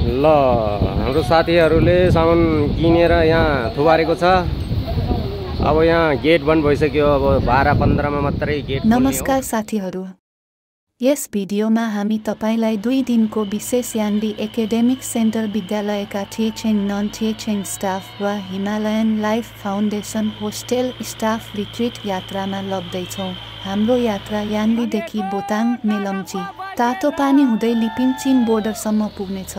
ल हाम्रो साथीहरूले सामान किनेर यहाँ थुपारेको छ। अब यहाँ गेट बन्द भइसक्यो। अब 12-15 मा मात्रै गेट। नमस्कार साथीहरू, यस भिडियोमा हामी तपाईलाई 2 दिनको विशेष याङ्ली एकाडेमिक सेन्टर विद्यालयका थिएछेङ नन थिएछेङ स्टाफ र Himalayan life foundation hostel staff retreat यात्रामा लग्दैछौँ। हाम्रो यात्रा याङ्लीदेखि बोताङ, मेलम्ची, तातोपानी हुँदै लिपिङचिम बोर्डरसम्म पुग्नेछ।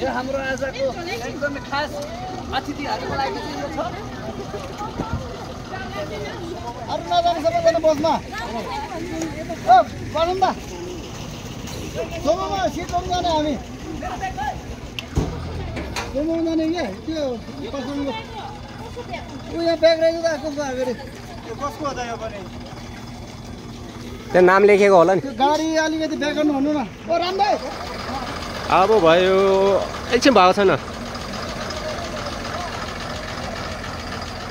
यो हाम्रो आजको एकदमै खास अतिथिहरूको लागि चाहिँ यो छ। अरु नजाने सबैजना बसमा गरौँ त। सोमोमा सिट पाउँ जाने हामी सोमोमा जाने क्या त्यो पसलको यहाँ ब्याग रहेछ त कसको अगाडि यो कसको हो त यो पनि त्यो नाम लेखेको होला नि। त्यो गाडी अलिकति ब्याग गर्नु भन्नु न। ओ राम भाइ अब भयो एकछिन भएको छैन।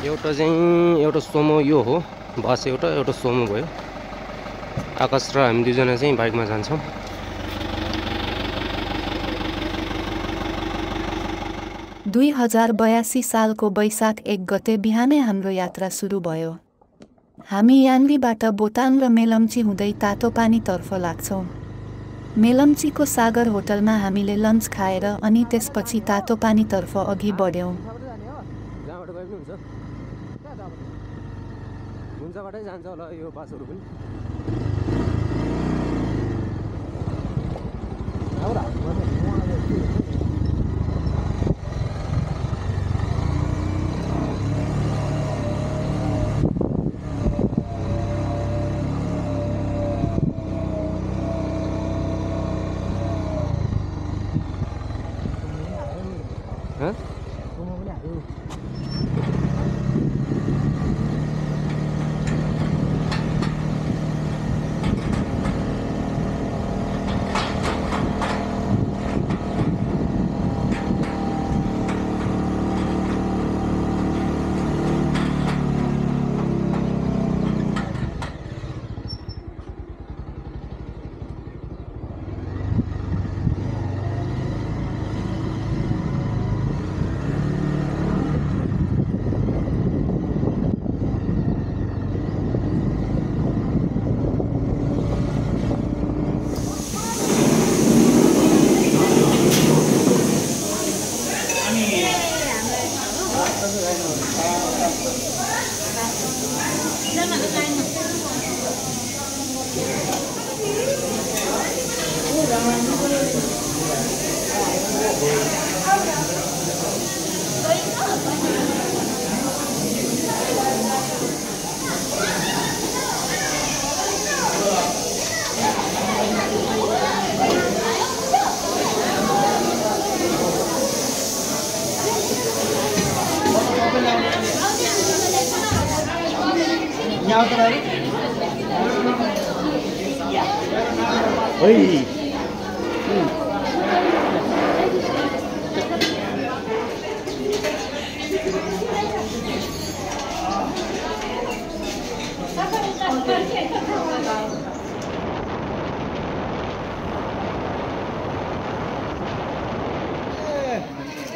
एउटा सोमो यो हो बस, एउटा सोमो भयो। आकाश र हामी दुईजना चाहिँ बाइकमा जान्छौँ। दुई 2082 सालको वैशाख 1 गते बिहानै हाम्रो यात्रा सुरु भयो। हामी याङ्लीबाट बोताङ र मेलम्ची हुँदै तातोपानीतर्फ लाग्छौँ। मेलम्चीको सागर होटलमा हामीले लन्च खाएर अनि त्यसपछि तातोपानीतर्फ अघि बढ्यौँ।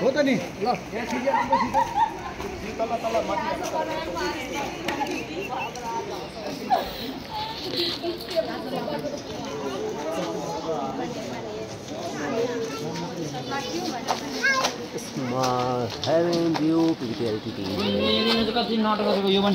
हो त नि ल यहाँ छिटो तल तल माथि Having view PPLTT. ये तो कभी नाटक करेगा ये बन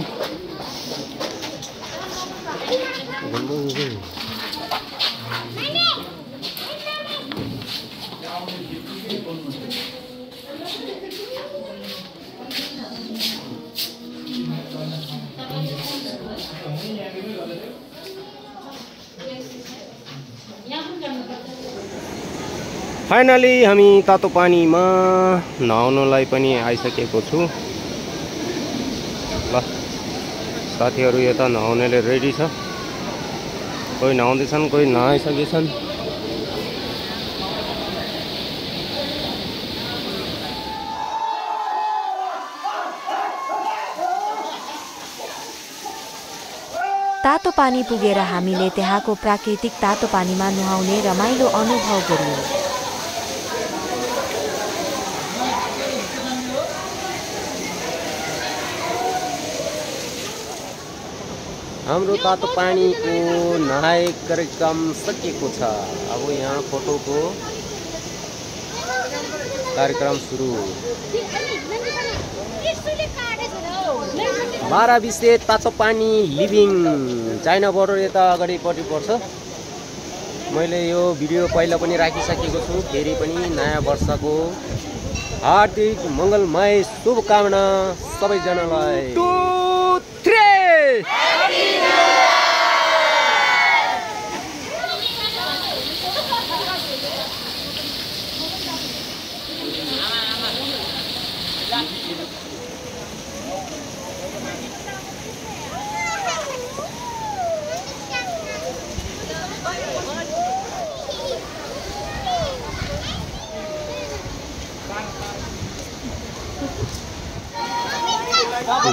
फाइनली हामी तातो पानीमा नुहाउनलाई पनि आइसकेको छु। ल साथीहरू यता नुहाउनेले रेडी छ, कोही नुहाउँदैछन्, कोही नुहाइसकेछन्। तातो पानी पुगेर हामीले त्यहाँको प्राकृतिक तातो पानीमा नुहाउने रमाइलो अनुभव गर्यौं। हाम्रो तातो पानीको नहाए कार्यक्रम सकिएको छ। अब यहाँ फोटोको कार्यक्रम सुरु। 12 विषय तातो पानी लिभिङ चाइना बोर्डर यता अगाडिपट्टि पर्छ। मैले यो भिडियो पहिला पनि राखिसकेको छु। फेरि पनि नयाँ वर्षको हार्दिक मङ्गलमय शुभकामना सबैजनालाई। 2 3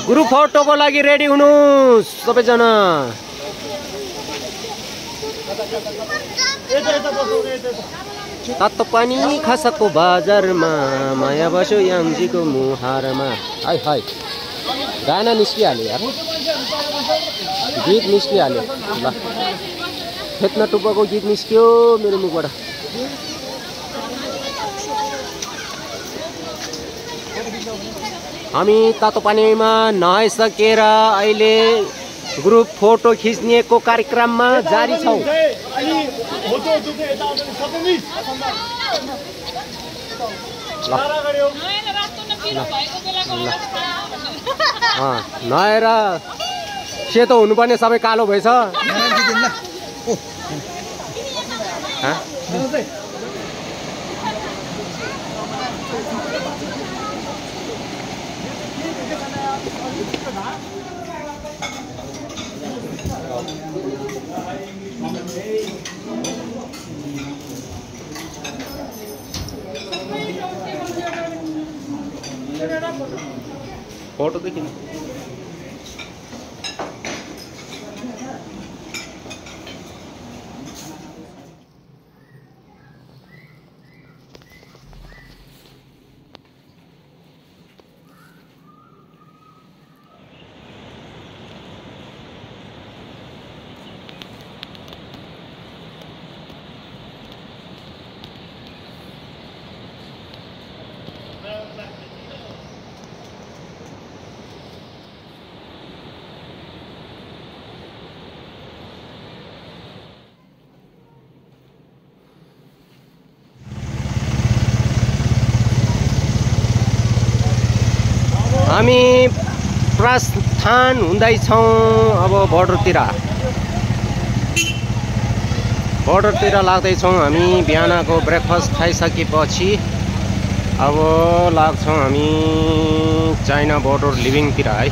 ग्रुप फोटोको लागि रेडी हुनुहोस् सबैजना। तातो पानी खासाको बजारमा माया बस्यो याङजीको मुहारमा। हाय हाय गाना निस्किहाल्यो यार, गीत निस्किहाल्यो। ल फेत्न टुप्पाको गीत निस्क्यो मेरो मुखबाट। हामी तातो पानीमा नुहाइसकेर अहिले ग्रुप फोटो खिच्नेको कार्यक्रममा जारी छौँ। नुहाएर सेतो हुनुपर्ने सबै कालो भएछ। फोटो देखिन। हामी प्रस्थान हुँदैछौँ अब बोर्डरतिर लाग्दैछौँ हामी। बिहानको ब्रेकफास्ट खाइसकेपछि अब लाग्छौँ हामी चाइना बोर्डर लिभिङतिर है।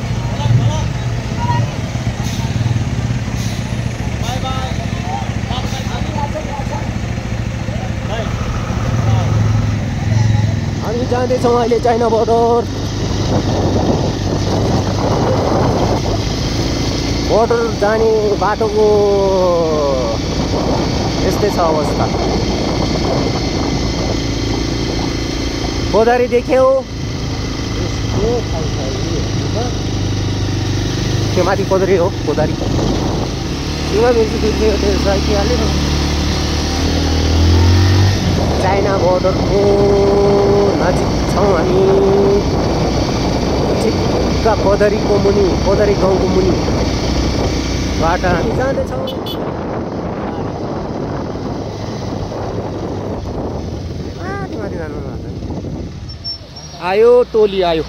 हामी जाँदैछौँ अहिले चाइना बोर्डर जाने बाटोको यस्तै छ अवस्था। कोदारी देख्यौ? त्यो माथि कोदारी हो, कोदारी चाइना बोर्डरको नजिक छौँ हामी। ठिक्क कोदारीको मुनि, कोदारी गाउँको मुनि बाट हामी जाँदैछौँ। आयो टोली आयो।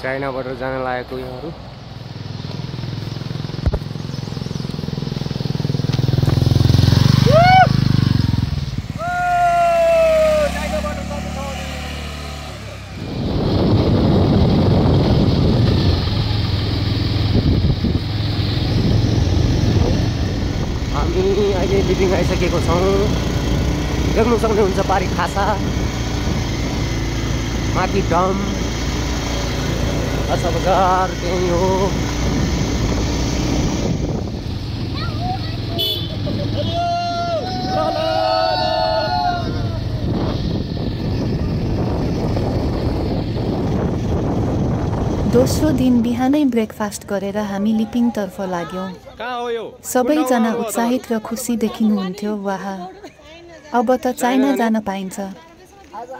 चाइना बोर्डर जान लागेको यहाँहरू हामी अहिले लिभिङ आइसकेको छौँ देख्नु सक्नुहुन्छ पारी खासा माथि डम अच्छा बजार त्यही हो दोस्रो दिन बिहानै ब्रेकफास्ट गरेर हामी लिपिङतर्फ लाग्यौँ। कहाँ हो यो सबैजना उत्साहित र खुसी देखिनुहुन्थ्यो। वाह, अब त चाइना जान पाइन्छ।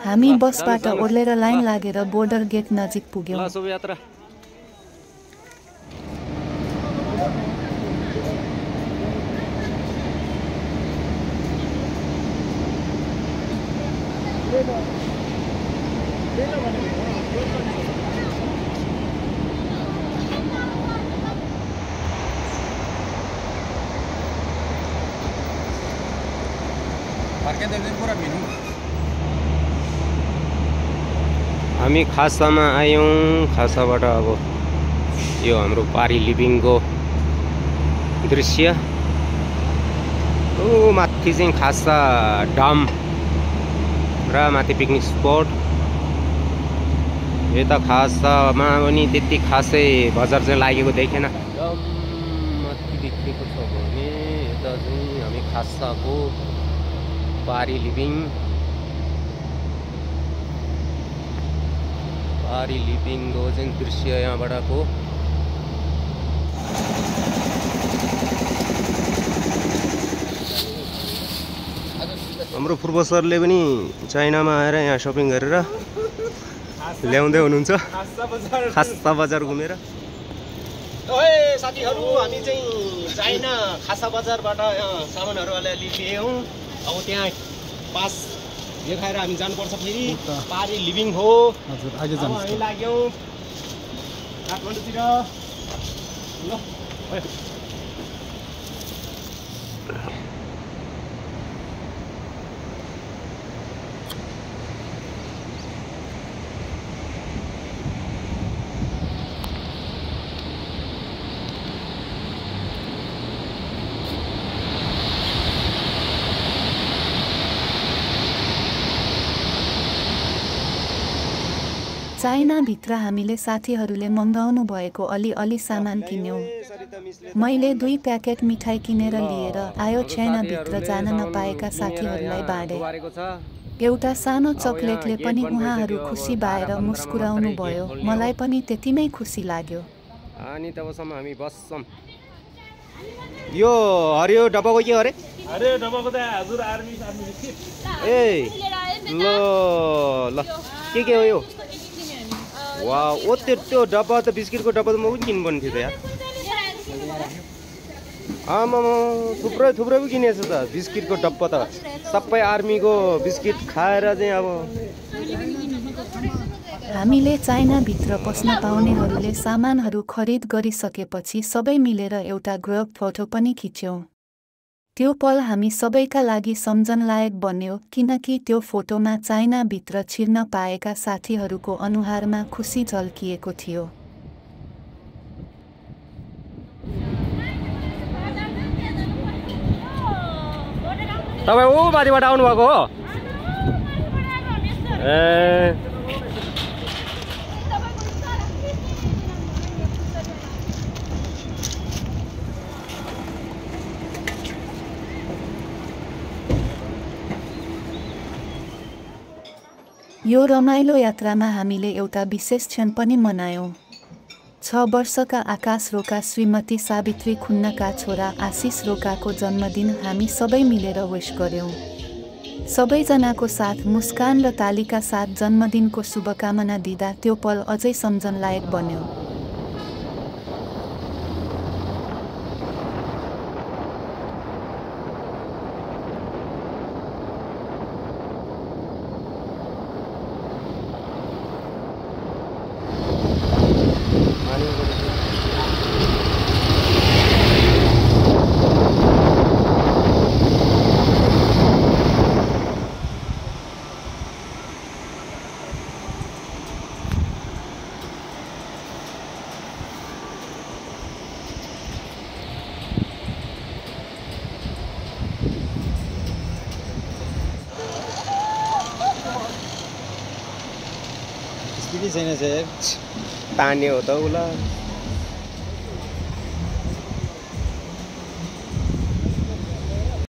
हामी बसबाट ओर्लेर लाइन लागेर बोर्डर गेट नजिक पुग्यौँ। ल शुभ यात्रा हामी खासामा आयौँ। खासाबाट अब यो हाम्रो पारी लिभिङको दृश्य ओ माथि चाहिँ खासा डम र माथि पिकनिक स्पट यता खासामा पनि त्यति खासै बजार चाहिँ लागेको देखेन। डम माथि देखेको छ भने यता चाहिँ हामी खासाको पारी लिभिङ पारी लिभिङको चाहिँ दृश्य यहाँबाटको हाम्रो पूर्व सरले पनि चाइनामा आएर यहाँ सपिङ गरेर ल्याउँदै हुनुहुन्छ खासा बजार घुमेर। ओए साथीहरू हामी चाहिँ चाइना खासा बजारबाट सामानहरू अलिअलि ल्यायौँ। अब त्यहाँ पास देखाएर हामी जानुपर्छ फेरि पारी लिभिङ हो। हजुर आगे जानु हामी लाग्यौँ काठमाडौँतिर। ल चाइनाभित्र हामीले साथीहरूले मगाउनु भएको अलि सामान किन्यौँ। मैले 2 प्याकेट मिठाई किनेर लिएर आयो। चाइनाभित्र जान नपाएका साथीहरूलाई बाँडे। एउटा सानो चकलेटले पनि उहाँहरू खुसी भएर मुस्कुराउनु भयो। मलाई पनि त्यति नै खुसी लाग्यो। अनि तबसम्म हामी बस्छौँ। यो हरियो डब्बाको के अरे? अरे डब्बाको त हजुर आर्मी बिस्किट। ए ल ल के हो यो? वाह ओ त्यो डब्बा त बिस्किटको डब्बा त म पनि किन्नुपर्ने थियो त यार। आमा थुप्रै पो किनेछ त बिस्किटको डब्बा त। सबै आर्मीको बिस्किट खाएर चाहिँ अब हामीले चाइनाभित्र पस्न पाउनेहरूले सामानहरू खरिद गरिसकेपछि सबै मिलेर एउटा ग्रुप फोटो पनि खिच्यौँ। त्यो पल हामी सबैका लागि सम्झनलायक बन्यो किनकि त्यो फोटोमा चाइनाभित्र छिर्न पाएका साथीहरूको अनुहारमा खुसी झल्किएको थियो। तपाईँ ऊ माथिबाट आउनुभएको हो? ए यो रमाइलो यात्रामा हामीले एउटा विशेष क्षण पनि मनायौँ। 6 वर्षका आकाश रोका श्रीमती सावित्री खुन्नका छोरा आशिष रोकाको जन्मदिन हामी सबै मिलेर विश गर्यौँ। सबैजनाको साथ मुस्कान र तालीका साथ जन्मदिनको शुभकामना दिँदा त्यो पल अझै सम्झनलायक बन्यो। छैन सर तान्यो हो त उला